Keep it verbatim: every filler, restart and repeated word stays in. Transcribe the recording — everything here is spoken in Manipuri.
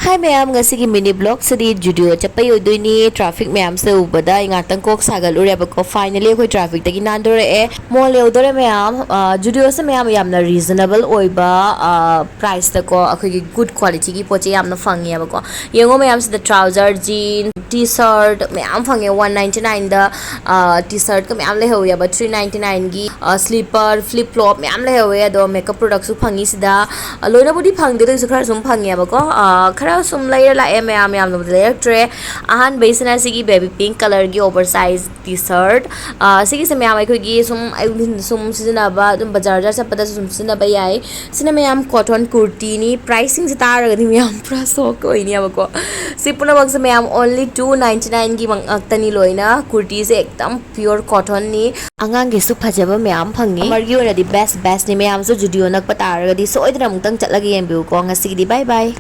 Hi ꯃꯌꯥꯝ, ꯉꯁꯤꯒꯤ mini vlog ꯁꯤꯗꯤ Zudio ꯆꯠꯄꯩ ꯑꯣꯏꯗꯣꯏꯅꯤ꯫ Traffic ꯃꯌꯥꯝꯁꯦ ꯎꯕꯗ ꯑꯩ ꯉꯥꯛꯇꯪ ꯀꯣꯛ ꯁꯥꯒꯠꯂꯨꯔꯦꯕꯀꯣ꯫ Finally ꯑꯩꯈꯣꯏ traffic ꯇꯒꯤ ꯅꯥꯟꯊꯣꯔꯛꯑꯦ꯫ Mall ꯌꯧꯗꯣꯔꯦ ꯃꯌꯥꯝ꯫ ꯑ, Zudio ꯁꯦ ꯃꯌꯥꯝ ꯌꯥꯝꯅ reasonable ꯑꯣꯏꯕ, ꯑ, price ꯇꯀꯣ ꯑꯩꯈꯣꯏꯒꯤ good quality ꯒꯤ ꯄꯣꯠ ꯆꯩ ꯌꯥꯝꯅ ꯐꯪꯉꯦꯕꯀꯣ꯫ ꯌꯦꯡꯉꯣ ꯃꯌꯥꯝ, ꯁꯤꯗ trouser, jean, T-shirt ꯃꯌꯥꯝ ꯐꯪꯉꯦ one ninety nine ꯗ꯫ ꯑ, T-shirt ꯀ ꯃꯌꯥꯝ ꯂꯩꯍꯧꯋꯦꯕ three ninety nine ꯒꯤ꯫ ꯑ, slipper, flip flop ꯃꯌꯥꯝ ꯂꯩꯍꯧꯋꯦ꯫ ꯑꯗꯣ makeup product ꯁꯨ ꯐꯪꯉꯤ ꯁꯤꯗ꯫ ꯑ, ꯂꯣꯏꯅꯕꯨꯗꯤ ꯐꯪꯗꯦ, ꯑꯗꯨ ꯑꯣꯏꯔꯁꯨ ꯈꯔ ꯁꯨꯝ ꯐꯪꯉꯦꯕꯀꯣ꯫ ꯑ, ꯈꯔ ꯁꯨꯝ ꯂꯩꯔ ꯂꯥꯛꯑꯦ ꯃꯌꯥꯝ, ꯌꯥꯝꯅꯕꯨꯗꯤ ꯂꯩꯔꯛꯇ꯭ꯔꯦ꯫ ꯑꯍꯥꯟꯕꯩꯁꯤꯅ ꯁꯤꯒꯤ baby pink colour ꯒꯤ oversize T-shirt꯫ ꯑ, ꯁꯤꯒꯤꯁꯦ ꯃꯌꯥꯝ ꯑꯩꯈꯣꯏꯒꯤ ꯁꯨꯝ ꯑꯌꯨꯛ ꯅꯨꯡꯊꯤꯜ ꯁꯨꯝ ꯁꯤꯖꯤꯟꯅꯕ, ꯑꯗꯨꯝ ꯕꯖꯥꯔ ꯆꯠꯄꯗꯁꯨ ꯁꯨꯝ ꯁꯤꯖꯤꯟꯅꯕ ꯌꯥꯏ꯫ ꯁꯤꯅ ꯃꯌꯥꯝ cotton ꯀꯨꯔꯇꯤꯅꯤ꯫ Price ꯁꯤꯡꯁꯦ ꯇꯥꯔꯒꯗꯤ ꯃꯌꯥꯝ ꯄꯨꯔꯥ shock ꯑꯣꯏꯅꯤꯕꯀꯣ꯫ ꯁꯤ ꯄꯨꯝꯅꯃꯛꯁꯦ ꯃꯌꯥꯝ only two ninety nine ꯒꯤ ꯉꯥꯛꯇꯅꯤ ꯂꯣꯏꯅ꯫ ꯀꯨꯔꯇꯤꯁꯦ ꯑꯦꯛꯗꯝ pure cotton ꯅꯤ꯫ ꯑꯉꯥꯡꯒꯤꯁꯨ ꯐꯖꯕ ꯃꯌꯥꯝ ꯐꯪꯉꯤ꯫ Summer ꯒꯤ ꯑꯣꯏꯅꯗꯤ best best ꯅꯤ꯫ ꯃꯌꯥꯝꯁꯨ Zudio ꯅꯛꯄ ꯇꯥꯔꯒꯗꯤ ꯁꯣꯏꯗꯅ ꯑꯃꯨꯛꯇꯪ ꯆꯠꯂꯒ ꯌꯦꯡꯕꯤꯌꯨꯀꯣ꯫ ꯉꯁꯤꯒꯤꯗꯤ bye bye꯫